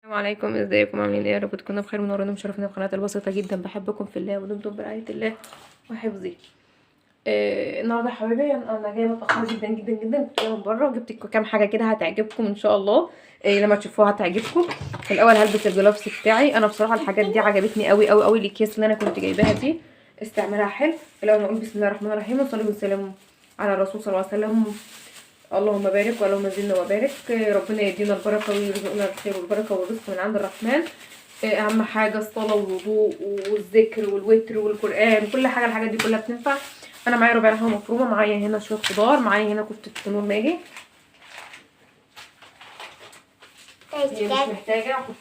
السلام عليكم، ازيكم؟ عاملين ايه؟ يا رب تكونوا بخير. منورين ومشرفين القناة البسيطة جدا. بحبكم في الله ودمتم برعاية الله وحفظه. النهارده يا حبايبي انا جاية متاخرة جدا جدا جدا، كنت جاية من بره وجبت كام حاجة كده هتعجبكم ان شاء الله. لما تشوفوها هتعجبكم. الاول هلبس ال gloves بتاعي. انا بصراحة الحاجات دي عجبتني قوي قوي قوي. الاكياس اللي انا كنت جايباها دي استعمالها حلو. الاول نقول بسم الله الرحمن الرحيم والصلاة والسلام على الرسول صلى الله عليه وسلم. اللهم بارك واللهم زدنا وبارك. ربنا يدينا البركة ويرزقنا الخير والبركة والرزق من عند الرحمن. اهم حاجة الصلاة والوضوء والذكر والوتر والقران، كل حاجة، الحاجات دي كلها بتنفع. انا معايا ربع لحمه مفرومه، معايا هنا شوية خضار، معايا هنا كفته تنور ماجي. هي مش محتاجه احط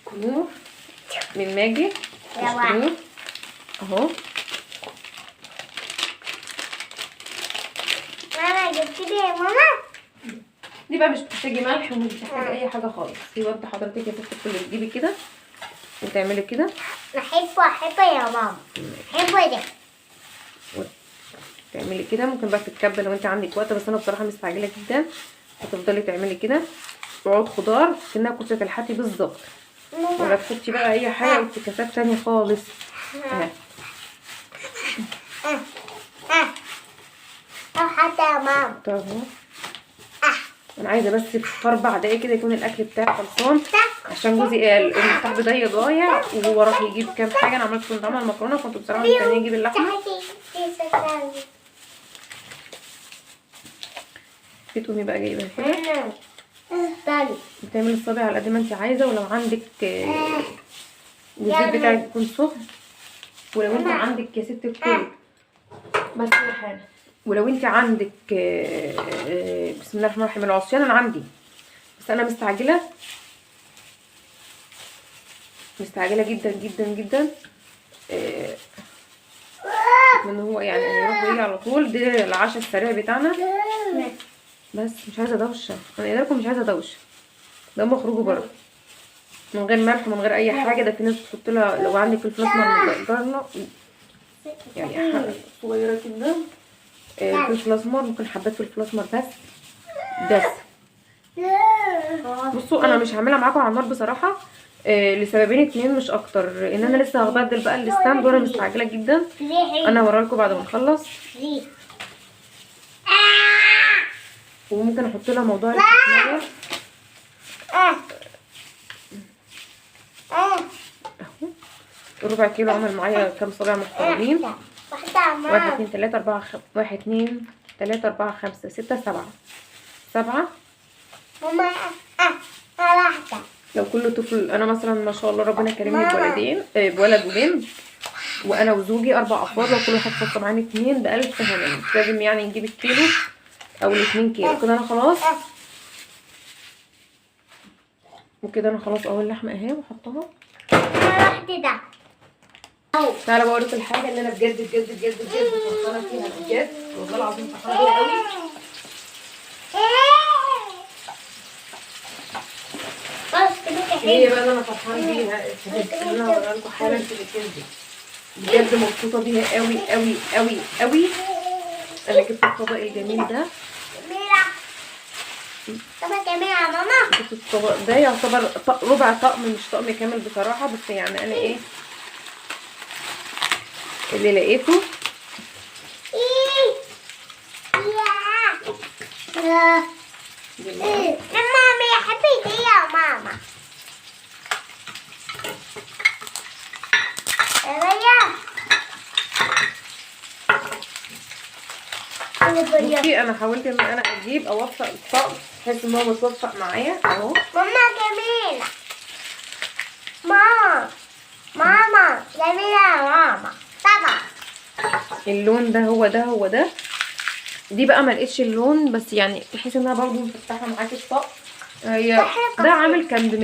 كنور من ماجي، مش كنور اهو. ماما جبت لي يا ماما. دي بقى مش بتحتاجي ملح ومش بتحتاجي اي حاجة خالص. يودي حضرتك يا ست الكل، تجيبي كده وتعملي كده. احبه يا ماما، احبه ده. تعملي كده. ممكن بقى تتكبل لو انت عندك وقت، بس انا بصراحة مستعجلة جدا. هتفضلي تعملي كده وعود خضار كأنها كفتة الحاتي بالظبط، ولا تحطي بقى اي حاجة وافتكاسات تانية خالص. اهي. حتى يا ماما. طب انا عايزه بس في 4 دقايق كده يكون الاكل بتاعي خلصان، عشان جوزي قال المفتاح بتاعي ضايع وهو راح يجيب كام حاجة. انا عملت كنت عامله المكرونه، كنت بصراحة مستنيه اجيب اللحمة. بتقومي بقى جايبه كده بتعملي الصابع على قد ما انت عايزه. ولو عندك الزيت بتاعك يكون سخن، ولو انت عندك يا ست الكل بس حاجة، ولو انت عندك بسم الله الرحمن الرحيم العصيان، انا عندي بس انا مستعجلة مستعجلة جدا جدا جدا. من هو يعني هيروح ويجي على طول. ده العشاء السريع بتاعنا، بس مش عايزه دوشه. انا قايله لكم مش عايزه دوشه. ده هم خرجوا بره من غير ملح ومن غير اي حاجة. ده في ناس بتحط لها لو عندك فلفل اسمر مقدرنا يعني حاجة صغيرة كده، فلفل اسمر، ممكن حبات فلفل اسمر بس. بصوا انا مش هعملها معاكم على النار بصراحة، لسببين اتنين مش اكتر. ان انا لسه هبدل بقى ال stand وانا مستعجلة جدا. انا هوريلكم بعد ما نخلص. وممكن احط لها موضوع التحمير اهو. ربع كيلو عمل معايا كام صابع محترمين. 1 2 3 4 1 2 3 4 5 6 7 7. ماما واحدة. لو كل طفل، انا مثلا ما شاء الله ربنا كرمني بولدين، بولد وبنت، وانا وزوجي 4 افراد. لو كل واحد حط معانا 2 بألف هنا، مش لازم يعني نجيب الكيلو او 2 كيلو كده. انا خلاص وكده انا خلاص اهو اللحمة اهي وحطها. واحدة ده. تعالى بقى اوريكم الحاجة اللي انا بجد بجد بجد بجد فرحانة فيها بجد، والله العظيم فرحانة بيها قوي. هي بقى اللي انا فرحانة بيها اللي انا هوريها لكم حالا في الاكياس دي، بجد مبسوطة بيها قوي قوي قوي قوي. انا جبت الطبق الجميل ده. طبق جميل يا ماما. جبت الطبق ده يعتبر ربع طقم، مش طقم كامل بصراحة، بس يعني انا ايه اللي لقيته. ماما يا حبيبتي يا ماما. بصي انا حاولت ان انا اجيب اوفق الطقم بحيث ان هو متوفق معايا اهو. ماما جميلة، ماما ماما جميلة يا ماما. طبعا اللون ده هو ده هو ده. دي بقى ما لقيتش اللون، بس يعني تحس انها برضو مفتحة معاكي الطقم. هي ده عامل كام؟ ب100.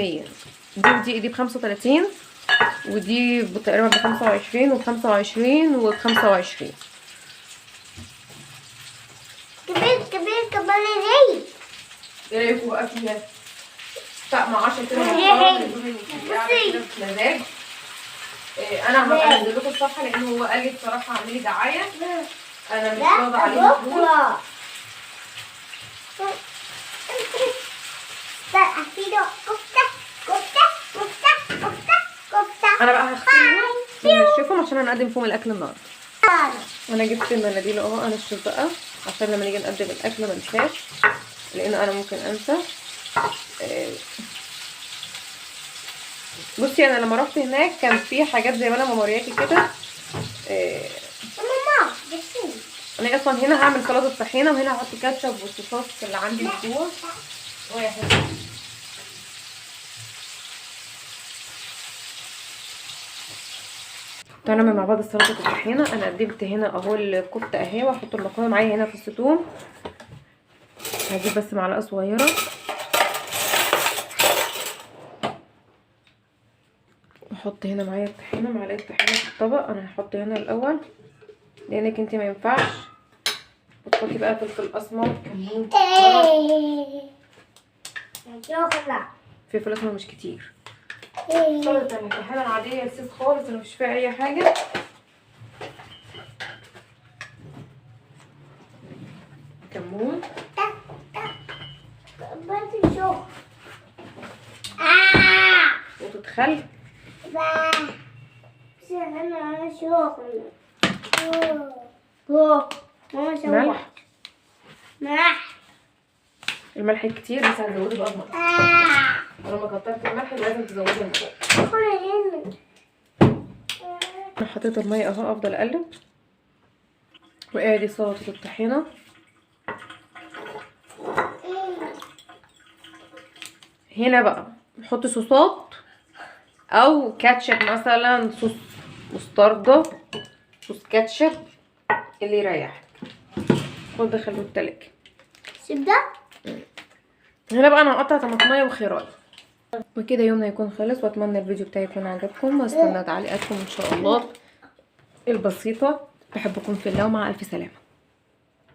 دي ب 35، ودي تقريبا ب 25 وب 25 وب 25. كبير كبير كبير ليه؟ ايه رايكم بقى فيها؟ طقم 10 كده بصي. مزاج. انا هبقى انزل لكم الصفحة لان هو قال لي بصراحة اعملي دعاية، انا مش راضية عليه فلوس. انا بقى هغسلهم ونشفهم عشان هنقدم فيهم الاكل النهارده. انا جبت المناديل اهو، انشف بقى عشان لما نيجي نقدم الاكل ما انساش، لان انا ممكن انسى. بصي انا لما رحت هناك كان في حاجات زي ما انا مورياكي كده. ماما بصي، انا اصلا هنا هعمل سلطة طحينه، وهنا هحط كاتشب والصوصات اللي عندي من جوه. ويا حلو. تعالوا نعمل مع بعض السلطة الطحينه. انا قدمت هنا اهو الكفتة اهي، واحط المكرونه معايا هنا في الستوم. هجيب بس معلقه صغيرة، احط هنا معايا الطحينه، معلقه طحينه في الطبق. انا هحط هنا الاول لانك انت ما ينفعش وتحطي بقى فلفل اسمر، كمون، فلفل اسمر مش كتير. سلطة الطحينه العادية السيس خالص اللي مش فيها اي حاجة. كمون، نقطة خل، ملح. الملح كتير بس هنزوده بقى بمية. لما كترت الملح لازم تزودي المية. انا حطيت المية اهو، افضل اقلب. وادي سلطة الطحينه. هنا بقى نحط صوصات او كاتشب مثلا، صوص مستردة، صوص كاتشب اللي يريحك. خد دخله التلاجة. سيب ده. هنا بقى انا هقطع طماطمية وخيار. وكده يومنا يكون خلص، واتمنى الفيديو بتاعي يكون عجبكم، واستنى تعليقاتكم ان شاء الله البسيطة. بحبكم في الله، ومع الف سلامة.